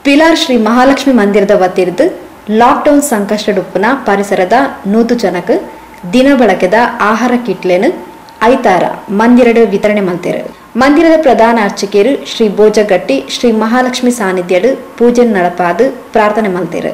ಪಿಲಾರ್ ಶ್ರೀ ಮಹಾಲಕ್ಷ್ಮಿ ಮಂದಿರದ ವತಿರ್ದು ಲಾಕ್ಡೌನ್ ಸಂಕಷ್ಟಡುಪ್ಪುನ ಪರಿಸರದ 100 ಜನಕ್ಕೆ ದಿನ ಬಳಕೆದ ಆಹಾರ ಕಿಟ್ಲೆನು ಐತಾರ ಮಂದಿರಡು ವಿತರಣೆ ಮಲ್ತೆರು. ಮಂದಿರದ ಪ್ರಧಾನ ಅರ್ಚಕರು ಶ್ರೀ ಭೋಜಗಟ್ಟಿ ಶ್ರೀ ಮಹಾಲಕ್ಷ್ಮಿ ಸಾನ್ನಿಧ್ಯಡು ಪೂಜೆ ನಡಪಾದು ಪ್ರಾರ್ಥನೆ ಮಲ್ತೆರು.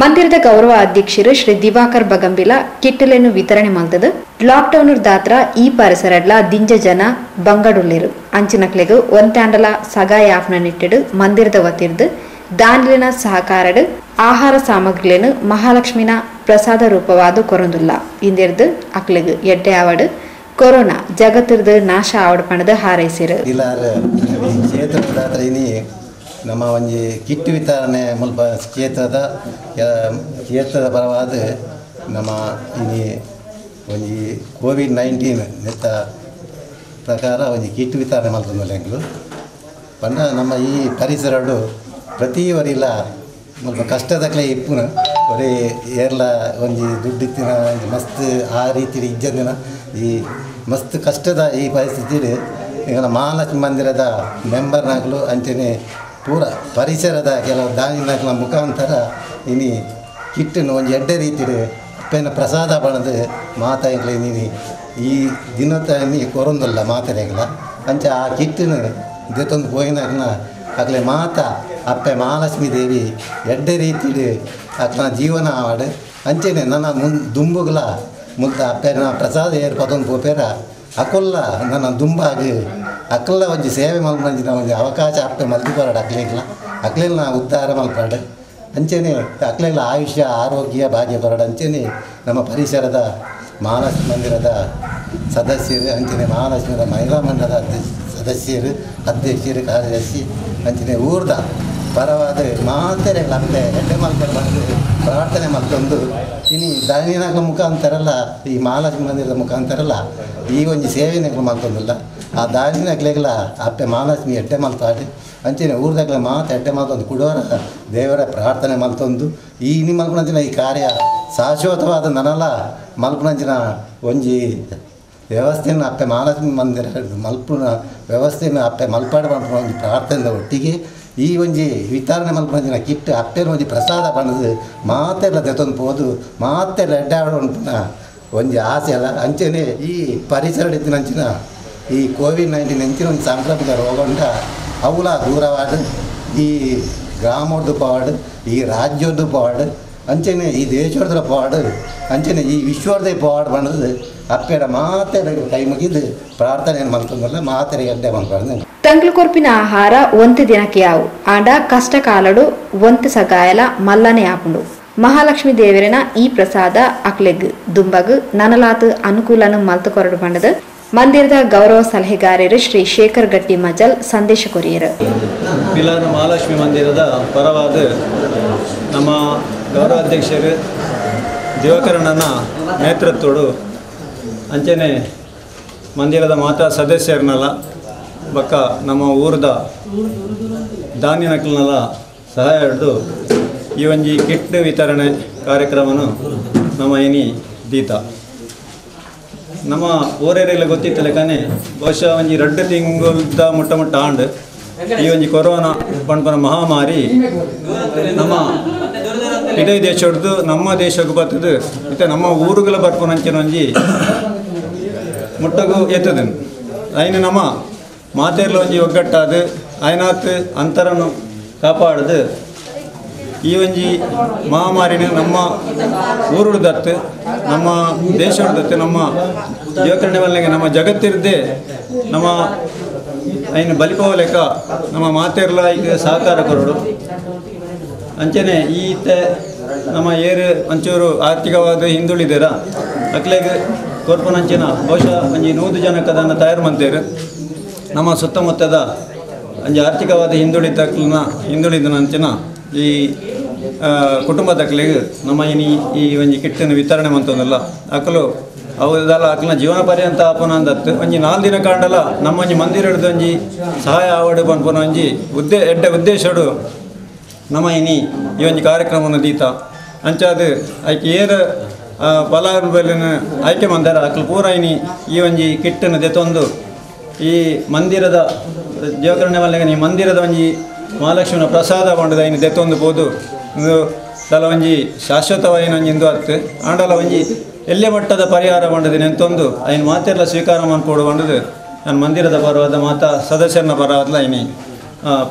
ಮಂದಿರದ ಗೌರವ ಅಧ್ಯಕ್ಷರು ಶ್ರೀ ದಿವಾಕರ್ ಬಗಂಬಿಲ ಕಿಟ್ಟಲೆಯನ್ನು ವಿತರಣೆ ಮಲ್ತದು. ಲಾಕ್ಡೌನ್ ದಾತ್ರ ಈ ಪರಿಸರಡ್ಲ ದಿಂಜ ಜನ ಬಂಗಡುಲ್ಲೇರು ಅಂಚಿನಕ್ಲೆಗ್ ಒಂತಾಂಡಲ ಸಗಾಯ ಆಪ್ನ ನಿಟ್ಟಿಡು ಮಂದಿರದ ವತಿರ್ದು ದಾನಿಲಿನ ಸಹಕಾರಡು ಆಹಾರ ಸಾಮಗ್ರಿಗಳನ್ನು ಮಹಾಲಕ್ಷ್ಮಿನ ಪ್ರಸಾದ ರೂಪವಾದ ಕೊರಂದುಲ್ಲ. ಇಂದಿರ್ದು ಅಕ್ಲೆಗ್ ಎಡ್ಡೆ ಆವಡು ಕೊರೋನಾ ಜಗತ್ತಿರ್ದು ನಾಶ ಆವಡು ಪಣದು ಹಾರೈಸಿರು. ನಮ್ಮ ಒಂಜಿ ಕಿಟ್ಟು ವಿತರಣೆ ಮುಲ್ಪ ಕ್ಷೇತ್ರದ ಕ್ಷೇತ್ರದ ಪರವಾದ ನಮ್ಮ ಇನಿ ಒಂಜಿ ಕೋವಿಡ್-19 ನೆತ್ತ ಪ್ರಕಾರ ಒಂಜಿ ಕಿಟ್ಟು ವಿತರಣೆ ಮಲ್ತೊಂದುಲ್ಲ ಎಂಕುಲು. ಪಂಡ ನಮ್ಮ ಈ ಪರಿಸರಡು ಪ್ರತಿ ವರಿಲ ಮುಲ್ಪ ಕಷ್ಟದಕ್ಲೆ ಇಪ್ಪುನ ಒರೇ ಏರ್ಲ ಒಂಜಿ ದುಡ್ಡಿತ್ತಿನ ಒಂಜಿ ಮಸ್ತ್ ಆ ರೀತಿ ಇಜ್ಜಂದಿನ ಈ ಮಸ್ತ್ ಕಷ್ಟದ ಈ ಪರಿಸ್ಥಿತಿ ಈಗ ಮಹಾಲಕ್ಷ್ಮಿ ಮಂದಿರದ ಮೆಂಬರ್ನಾಗಲು ಅಂಚನೆ ಪೂರ ಪರಿಸರದ ಕೆಲವು ದಾನಿನಾಗಲ ಮುಖಾಂತರ ಇನಿ ಕಿಟ್ಟನ್ನು ಒಂಜಿ ಎಡ್ಡೆ ರೀತಿಡು ಅಪ್ಪೆನ ಪ್ರಸಾದ ಬಣದು ಮಾತಾಯಿಗ್ಲ ನೀನು ಈ ದಿನತ ನೀ ಕೊರೊಂದಲ್ಲ ಮಾತಾಡಂಗಿಲ್ಲ. ಅಂಚ ಆ ಕಿಟ್ಟನ್ನು ದೆತ್ತೊಂದು ಪೋಯಿನಾಗ್ನ ಅಕ್ಲೆ ಮಾತ ಅಪ್ಪೆ ಮಹಾಲಕ್ಷ್ಮೀ ದೇವಿ ಎಡ್ಡೆ ರೀತಿಡು ಅಕ್ಲ ಜೀವನ ಆವಾಡು ಅಂಚನೆ ನನ್ನ ಮುನ್ ದುಂಬುಗ್ಲ ಮುಲ್ತ ಅಪ್ಪೆನ ಪ್ರಸಾದ ಏರ್ಪದೊಂದು ಪೋಪೇರ ಅಕೊಲ್ಲ ನನ್ನ ದುಂಬಾಗಿ ಅಕ್ಲ ಒಂಜಿ ಸೇವೆ ಮಲ್ಪಂಚಿನ ಒಂಜಿ ಅವಕಾಶ ಅಪ್ಪೆ ಮಲ್ತು ಕೊರಡು ಅಕ್ಲೆಗ್ಲ ಅಕ್ಲೆಲ್ಲ ಉದ್ಧಾರ ಮಲ್ಪಾಡು ಅಂಚನೆ ಅಕ್ಲೆಗ್ಲ ಆಯುಷ್ಯ ಆರೋಗ್ಯ ಭಾಗ್ಯ ಕೊರಡು ಅಂಚನೆ ನಮ್ಮ ಪರಿಸರದ ಮಹಾಲಕ್ಷ್ಮಿ ಮಂದಿರದ ಸದಸ್ಯರು ಅಂಚನೆ ಮಹಾಲಕ್ಷ್ಮಿಯ ಮಹಿಳಾ ಮಂಡಲದ ಸದಸ್ಯರು ಅಧ್ಯಕ್ಷರು ಕಾರ್ಯದರ್ಶಿ ಅಂಚನೆ ಊರ್ದ ಪರವಾದ ಮಾತೆರೆಗ್ಲ ಅಪ್ಪೆ ಎಡ್ಡೆ ಮಲ್ಪಡು ಬಂದು ಪ್ರಾರ್ಥನೆ ಮಲ್ತೊಂದು ಇನಿ ದಾನಿನಾಗ್ಲ ಮುಖಾಂತರಲ್ಲ ಈ ಮಹಾಲಕ್ಷ್ಮಿ ಮಂದಿರದ ಮುಖಾಂತರಲ್ಲ ಈ ಒಂಜಿ ಸೇವೆನಗ್ಲ ಮಲ್ತೊಂದಿಲ್ಲ. ಆ ದಾನಿನಕ್ಲೆಗ್ಲ ಅಪ್ಪೆ ಮಹಾಲಕ್ಷ್ಮಿ ಎಡ್ಡೆ ಮಲ್ತಾಡು ಅಂಚನೆ ಊರ್ದಾಗ್ಲ ಮಾತು ಎಡ್ಡೆ ಮಲ್ತೊಂದು ಕುಡೋರ ದೇವರ ಪ್ರಾರ್ಥನೆ ಮಲ್ತೊಂದು ಈ ಇನಿ ಮಲ್ಪುನಂಚಿನ ಈ ಕಾರ್ಯ ಶಾಶ್ವತವಾದ ನನಲ ಮಲ್ಪುನಂಚಿನ ಒಂಜಿ ವ್ಯವಸ್ಥೆಯನ್ನು ಅಪ್ಪೆ ಮಹಾಲಕ್ಷ್ಮಿ ಮಂದಿರ ಮಲ್ಪುನ ವ್ಯವಸ್ಥೆಯನ್ನು ಅಪ್ಪೆ ಮಲ್ಪಾಡು ಮಲ್ಪುನ ಒಂಜಿ ಪ್ರಾರ್ಥನೆದ ಒಟ್ಟಿಗೆ ಈ ಒಂಜಿ ವಿತರಣೆ ಮಲ್ಪುನಂಚಿನ ಕಿಟ್ಟು ಅಪ್ಪೆನ ಒಂಜಿ ಪ್ರಸಾದ ಪಣದು ಮಾತೆಲ್ಲ ದೆತ್ತೊಂದು ಪೋದು ಮಾತೆಲ್ಲ ಎಡ್ಡೆ ಉಂಟುನ ಒಂಜಿ ಆಸೆ ಅಲ್ಲ. ಅಂಚನೆ ಈ ಪರಿಸರ ಇತ್ತಿನಂಚಿನ ಈ ಕೋವಿಡ್-19 ಎಂಚಿನ ಒಂದು ಸಾಂಕ್ರಾಮಿಕ ರೋಗ ಉಂಟ ಅವುಲ ದೂರವಾಡು ಈ ಗ್ರಾಮದ ಪವಾಡು ಈ ರಾಜ್ಯದ ಪವಾಡು ಅಂಚನೆ ಈ ದೇಶದ ಪವಾಡು ಅಂಚನೆ ಈ ವಿಶ್ವದ ಪವಾಡು ಬಣ್ಣದು ಅಪ್ಪೆಡ ಮಾತೆರ ಕೈ ಮುಗಿದು ಪ್ರಾರ್ಥನೆ ಮಲ್ತೊಂದಲ್ಲ ಮಾತೆರೆ ಎಡ್ಡೆ ಮಲ್ಪಾಡ್ದು. ತಂಗ್ಲು ಕೊರ್ಪಿನ ಆಹಾರ ಒಂತೆ ದಿನಕ್ಕೆ ಯಾವು ಆಂಡ ಕಷ್ಟ ಕಾಲಡು ಒಂತೆ ಸಗಾಯಲ ಮಲ್ಲನೆ ಆಪುಂಡು. ಮಹಾಲಕ್ಷ್ಮಿ ದೇವರನ ಈ ಪ್ರಸಾದ ಅಕ್ಲೆಗ್ ದುಂಬಗ್ ನನಲಾತ್ ಅನುಕೂಲನು ಮಲ್ತು ಕೊರಡು ಬಂಡದು ಮಂದಿರದ ಗೌರವ ಸಲಹೆಗಾರರು ಶ್ರೀ ಶೇಖರ್ ಗಟ್ಟಿ ಮಜಲ್ ಸಂದೇಶ ಕೊರಿಯರು. ಪಿಲಾರ ಮಹಾಲಕ್ಷ್ಮಿ ಮಂದಿರದ ಪರವಾದ ನಮ್ಮ ಗೌರವಾಧ್ಯಕ್ಷರು ದಿವಾಕರಣ್ಣನ ನೇತೃತ್ವಡು ಅಂಚನೆ ಮಂದಿರದ ಮಾತಾ ಸದಸ್ಯರನ್ನೆಲ್ಲ ಬೊಕ್ಕ ನಮ್ಮ ಊರದ ದಾನಿನಕ್ಲನೆಲ್ಲ ಸಹಾಯ ಹಿಡಿದು ಈ ಒಂಜಿ ಕಿಟ್ ವಿತರಣೆ ಕಾರ್ಯಕ್ರಮನು ನಮ್ಮ ಇನಿ ದೀತ. ನಮ್ಮ ಊರೇರೆಲ್ಲ ಗೊತ್ತಿತ್ತು ಲೆಕ್ಕನೆ ಬಹುಶಃ ಒಂಜಿ 2 ತಿಂಗಳ್ದ ಮುಟ್ಟ ಮುಟ್ಟ ಆಂಡ್ ಈ ಒಂಜಿ ಕೊರೋನಾ ಪನ್ಪನ ಮಹಾಮಾರಿ ನಮ್ಮ ಇಡೀ ದೇಶ ಹಿಡ್ದು ನಮ್ಮ ದೇಶಕ್ಕೆ ಬರ್ತದೆ, ಮತ್ತು ನಮ್ಮ ಊರುಗಳ ಬರ್ಪುನಂಚಿನ ಒಂಜಿ ಮುಟ್ಟಗೂ ಎತ್ತದ. ಐನ ನಮ್ಮ ಮಾತೆರ್ಲ ಒಂಜಿ ಒಗ್ಗಟ್ಟಾದ ಐನಾತ್ ಅಂತರನು ಕಾಪಾಡದು ಈ ಒಂಜಿ ಮಹಾಮಾರಿನ ನಮ್ಮ ಊರುದತ್ತು, ನಮ್ಮ ದೇಶದತ್ತು, ನಮ್ಮ ಜೀವಕರಣೆ ಮಲ್ಲಿಗೆ ನಮ್ಮ ಜಗತ್ತಿರದೆ ನಮ್ಮ ಐನು ಬಲಿಪೋಲೆಕ್ಕ ನಮ್ಮ ಮಾತೆರ್ಲ ಈಗ ಸಹಕಾರ ಕೊರಡು. ಅಂಚನೆ ಈತ ನಮ್ಮ ಏರು ಒಂಚೂರು ಆರ್ಥಿಕವಾದ ಹಿಂದುಳಿದೇರ ಅಕ್ಲೆಗ್ ಕೊರ್ಪುನಂಚಿನ ಬಹುಶಃ ಒಂಜಿ 100 ಜನಕ್ಕದನ್ನು ತಯಾರು ಮಂತೇರು. ನಮ್ಮ ಸುತ್ತಮುತ್ತದ ಒಂಜಿ ಆರ್ಥಿಕವಾದ ಹಿಂದುಳಿದಕ್ಲನ ಹಿಂದುಳಿದನಂಚಿನ ಈ ಕುಟುಂಬದಕ್ಲೆಗ್ ನಮ್ಮ ಇನಿ ಈ ಒಂಜಿ ಕಿಟ್ಟನ್ನು ವಿತರಣೆ ಮಂತೊಂದಲ್ಲ ಅಕಲು ಅವುದಲ್ಲ ಅಕ್ಲನ ಜೀವನ ಪರ್ಯಂತ ಆಪುನ ಅಂದತ್ತು ಒಂಜಿ 4 ದಿನ ಕಾಂಡಲ ನಮ್ಮ ಒಂಜಿ ಮಂದಿರ ಹಿಡ್ದು ಒಂಜಿ ಸಹಾಯ ಆವಡು ಪನ್ಪುನ ಒಂಜಿ ಎಡ್ಡೆ ಉದ್ದೇಶಡು ನಮ್ಮ ಇನಿ ಈ ಒಂಜಿ ಕಾರ್ಯಕ್ರಮವನ್ನು ದೀತ. ಅಂಚಾದ ಐಕೆ ಏರು ಫಲಾನುಭವಿನ ಆಯ್ಕೆ ಮಂದಾರ ಅಕ್ಲು ಪೂರ ಇನಿ ಈ ಒಂಜಿ ಕಿಟ್ಟನ್ನು ದೆತೊಂದು ಈ ಮಂದಿರದ ಜೀವಕರಣೆ ಮಲ್ಲಿಗೆ ಈ ಮಂದಿರದ ಒಂಜಿ ಮಹಾಲಕ್ಷ್ಮಿನ ಪ್ರಸಾದ ಪಂಡದ ಇನ್ನು ದೆತ್ತೊಂದು ಪೋದು ಇಂದು ತಲ ಒಂಜಿ ಶಾಶ್ವತವಾಯಿನ ಒಂಜಿ ಇಂದು ಅತ್ತು ಆಂಡಲ ಒಂಜಿ ಎಲ್ಲೆ ಮಟ್ಟದ ಪರಿಹಾರ ಪಂಡದ ನೆಂತೊಂದು ಐನು ಮಾತೆಲ್ಲ ಸ್ವೀಕಾರ ಮನ್ಪೋಡು ಪಂಡದು ನಾನು ಮಂದಿರದ ಪರವಾದ ಮಾತಾ ಸದಸ್ಯರನ್ನ ಪರವಾದಲ ಇನಿ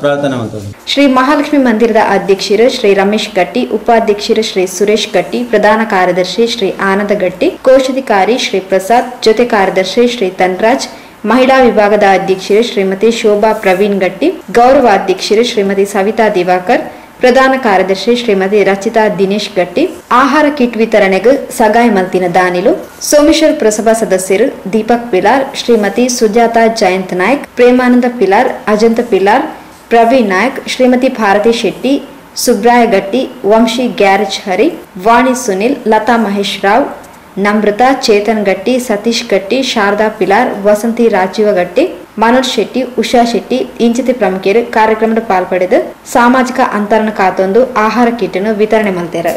ಪ್ರಾರ್ಥನೆ ಮಾಡ್ತದೆ. ಶ್ರೀ ಮಹಾಲಕ್ಷ್ಮಿ ಮಂದಿರದ ಅಧ್ಯಕ್ಷರು ಶ್ರೀ ರಮೇಶ್ ಗಟ್ಟಿ, ಉಪಾಧ್ಯಕ್ಷರು ಶ್ರೀ ಸುರೇಶ್ ಗಟ್ಟಿ, ಪ್ರಧಾನ ಕಾರ್ಯದರ್ಶಿ ಶ್ರೀ ಆನಂದ ಗಟ್ಟಿ, ಕೋಶಾಧಿಕಾರಿ ಶ್ರೀ ಪ್ರಸಾದ್, ಜೊತೆ ಕಾರ್ಯದರ್ಶಿ ಶ್ರೀ ತನ್ರಾಜ್, ಮಹಿಳಾ ವಿಭಾಗದ ಅಧ್ಯಕ್ಷರು ಶ್ರೀಮತಿ ಶೋಭಾ ಪ್ರವೀಣ್ ಗಟ್ಟಿ, ಗೌರವಾಧ್ಯಕ್ಷರು ಶ್ರೀಮತಿ ಸವಿತಾ ದಿವಾಕರ್, ಪ್ರಧಾನ ಕಾರ್ಯದರ್ಶಿ ಶ್ರೀಮತಿ ರಚಿತಾ ದಿನೇಶ್ ಗಟ್ಟಿ, ಆಹಾರ ಕಿಟ್ ವಿತರಣೆಗೆ ಸಗಾಯ ಮಲ್ತಿನ ದಾನಿಲು ಸೋಮೇಶ್ವರ ಪುರಸಭಾ ಸದಸ್ಯರು ದೀಪಕ್ ಪಿಲಾರ್, ಶ್ರೀಮತಿ ಸುಜಾತಾ ಜಯಂತ್ ನಾಯ್ಕ್, ಪ್ರೇಮಾನಂದ ಪಿಲಾರ್, ಅಜಂತ ಪಿಲಾರ್, ಪ್ರವೀಣ್ ನಾಯ್ಕ್, ಶ್ರೀಮತಿ ಭಾರತಿ ಶೆಟ್ಟಿ, ಸುಬ್ರಾಯ ಗಟ್ಟಿ, ವಂಶಿ ಗ್ಯಾರೇಜ್ ಹರಿ, ವಾಣಿ ಸುನಿಲ್, ಲತಾ ಮಹೇಶ್ ರಾವ್, ನಮ್ರತಾ, ಚೇತನ್ ಗಟ್ಟಿ, ಸತೀಶ್ ಗಟ್ಟಿ, ಶಾರದಾ ಪಿಲಾರ್, ವಸಂತಿ ರಾಜೀವ ಗಟ್ಟಿ, ಮನೋಜ್ ಶೆಟ್ಟಿ, ಉಷಾ ಶೆಟ್ಟಿ ಇಂಚಿತಿ ಪ್ರಮುಖರು ಕಾರ್ಯಕ್ರಮದ ಪಾಲ್ಪಡೆದು ಸಾಮಾಜಿಕ ಅಂತರನ ಕಾತೊಂದು ಆಹಾರ ಕಿಟ್ಟನ್ನು ವಿತರಣೆ ಮಾಡ್ತಾರೆ.